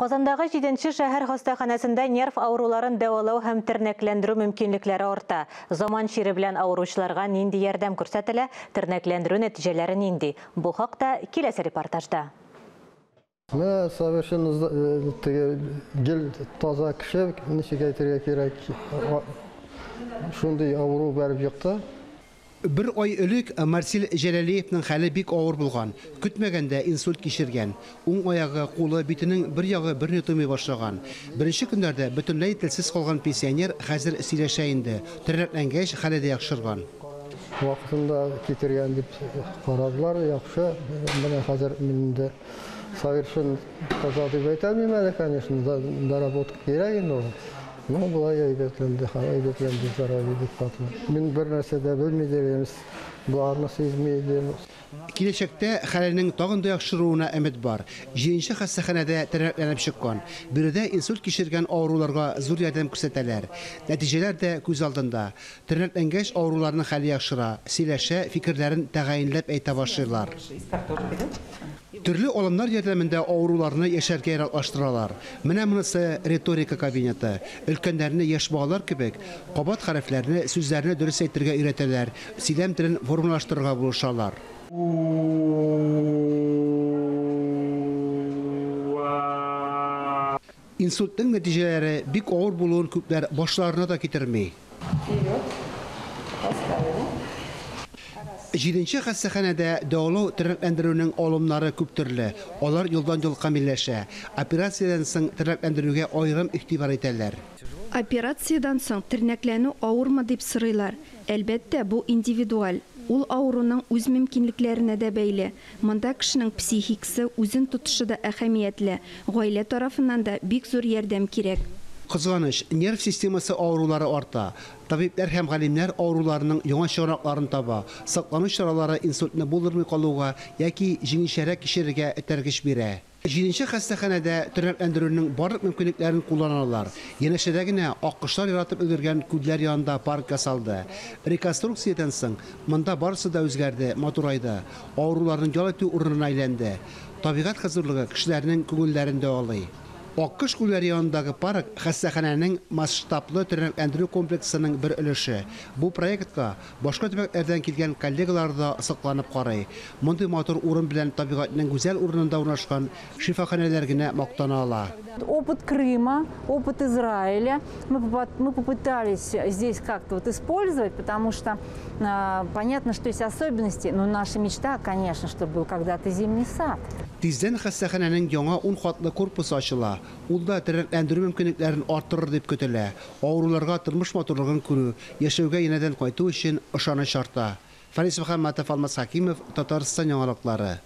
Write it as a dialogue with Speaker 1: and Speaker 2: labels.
Speaker 1: Казандагы 7нче шәһәр хастаханәсендә нерв авыруларын дәвалау һәм тернәкләндерү мөмкинлекләре арта. Заман чире белән авыручыларга нинди ярдәм күрсәтелә, тернәкләндерү нәтиҗәләре нинди? Бу хакта киләсе репортажда.
Speaker 2: Менә совершенно теге гел таза кеше, ничек әйтергә кирәк, шундый авыру бәреп екты.
Speaker 3: Бер ай элек Марсель Җәләлиевның хәле бик авыр булган. Көтмәгәндә инсульт кичергән. Уң аягы, кулы, битенең бер ягы берни тоймый башлаган. Беренче көннәрдә бөтенләй телсез калган пенсионер хәзер сөйләшә инде. Тернәкләнгәч, хәле дә яхшырган.
Speaker 2: Вакытында китергән дип карадылар, яхшы. Менә хәзер мин инде совершенно таза дип әйтә алмыйм әле, конечно, доработка кирәк инде ул. Ну, болай әйбәтләнде, әйбәтләнде здоровье бик каты. Мин бер нәрсә дә белми дигән, боларны сизми идем.
Speaker 3: Киләчәктә хәленең тагын да яхшыруына өмет бар. 7нче хастаханәдә тернәкләнеп чыккан. Биредә инсульт кичергән авыруларга зур ярдәм күрсәтәләр. Нәтиҗәләр дә күз алдында. Тернәкләнгәч авыруларның хәле яхшыра, сөйләшә, фикерләрен тәгаенләп әйтә башлыйлар. Төрле алымнар ярдәмендә авыруларны яшәргә яраклаштыралар. Менә монысы риторика кабинеты. Өлкәннәрне яшь балалар кебек кабат хәрефләрне, сүзләрне дөрес әйтергә өйрәтәләр, сөйләм телен формалаштырырга булышалар. Инсультның нәтиҗәләре бик авыр булуын күпләр башларына да китерми. 7нче хастаханәдә дәвалау тернәкләндерүнең алымнары күп төрле. Алар елдан-ел камилләшә. Операциядән соң тернәкләндерүгә аерым игътибар итәләр.
Speaker 4: Операциядән соң тернәкләнү авырмы дип сорыйлар. Әлбәттә, бу индивидуаль. Ул авыруның үз мөмкинлекләренә дә бәйле. Монда кешенең психикасы, үзен тотышы да әһәмиятле. Гаилә тарафыннан да бик зур ярдәм кирәк.
Speaker 3: Кызганыч, нерв системасы авырулары арта. Табибләр һәм галимнәр авыруларның яңа чыганакларын таба. Саклану чаралары инсультны булдырмый калуга яки җиңелчәрәк кичерергә этәргеч бирә. 7нче хастаханәдә тернәкләндерүнең барлык мөмкинлекләрен кулланалар. Янәшәдә генә аккошлар яратып өлгергән күлләр янында парк ясалды. Реконструкциядән соң монда барысы да үзгәрде, матурайды. Авыруларның ял итү урынына әйләнде. Табигать хозурлыгы кешеләрнең күңелләрен дәвалый. Аккош күлләре янындагы парк хастаханәнең масштаблы тернәкләндерү комплексының бер өлеше. Бу проектка башка төбәкләрдән килгән коллегалар да сокланып карый. Мондый матур урын белән табигатьнең гүзәл урынында урнашкан шифаханәләр генә мактана ала.
Speaker 5: Опыт Крыма, опыт Израиля мы попытались здесь как-то вот использовать, потому что понятно, что есть особенности, но наша мечта, конечно, чтобы был когда-то зимний сад.
Speaker 3: Тиздән хастаханәнең яңа 10 катлы корпусы ачыла. Ул да тернәкләндерү мөмкинлекләрен арттырыр дип көтелә. Авыруларга тормыш матурлыгын күрү, яшәүгә янәдән кайту өчен ышаныч арта. Фарис Мөхәммәтов, Алмаз Хакимов, Татарстан яңалыклары.